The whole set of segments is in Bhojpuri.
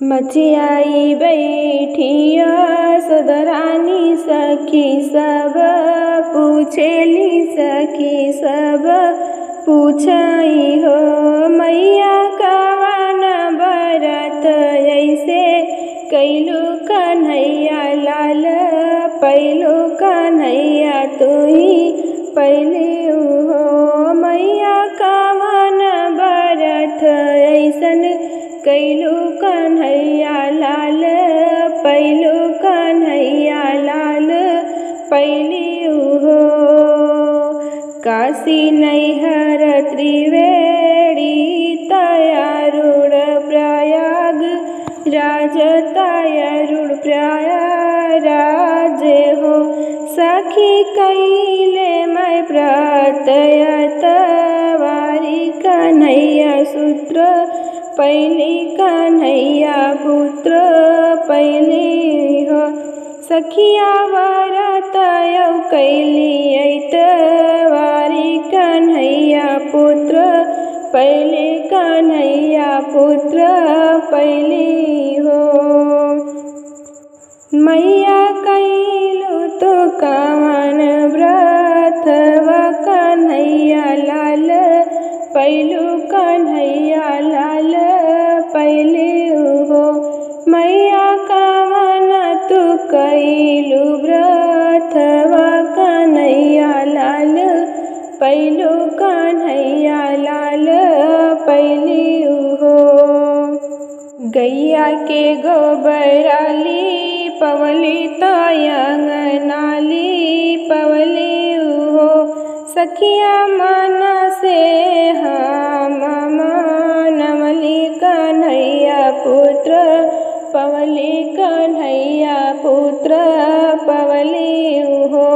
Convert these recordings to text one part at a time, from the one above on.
मचियाई बैठिया सुधरानी सखी सब पूछेली सखी सब पूछाई हो मैया कवन बरत ऐसे कैलू कन्हैया लाल पैलू कन्हैया तुही पहले हो मैया कवन बरत ऐसन कैलू कन्हैया लाल पैलू कन्हैया लाल पैली हो। काशी नैहर त्रिवेणी तयारुण प्रयाग राज तयारुण प्रयाग हो सखी कैले मैं प्रतयत वारी कन्हैया सूत्र पहली कन्हैया पुत्र पहली हो सखिया वरत कैली वारी कन्हैया पुत्र पहले कन्हैया पुत्र पहली हो। मैया कैलू तो कवन व्रत कन्हैया लाल पैलू कन्हैया लाल पहले हो मैया कवन तू कैलू व्रत कन्हैया लाल पैलू कन्हैया लाल पहले हो। गैया के गोबराली पवली तयंगनाली पवली हो सखिया मन से हम मानवली कन्हैया पुत्र पवली कन्हैया पुत्र पवली हो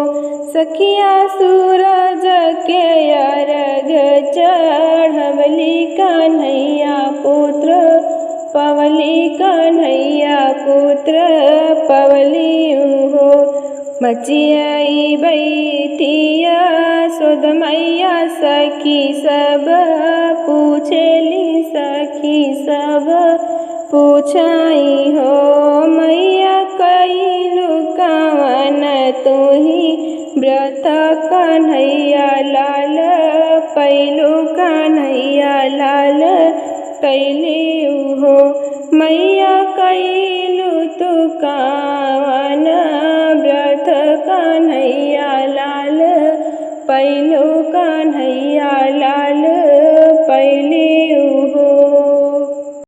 सखिया सूरज के अर्घ चढ़वली कन्हैया पुत्र पवली कन्हैया पुत्र पवली हो। मचियाई बैठिया सुध मैया सखी सब पूछेली सखी सब पूछाई हो मैया कैलू कवन तुही व्रत कन्हैया लाल पैलू कन्हैया लाल कैले हो मैया कैलू तू का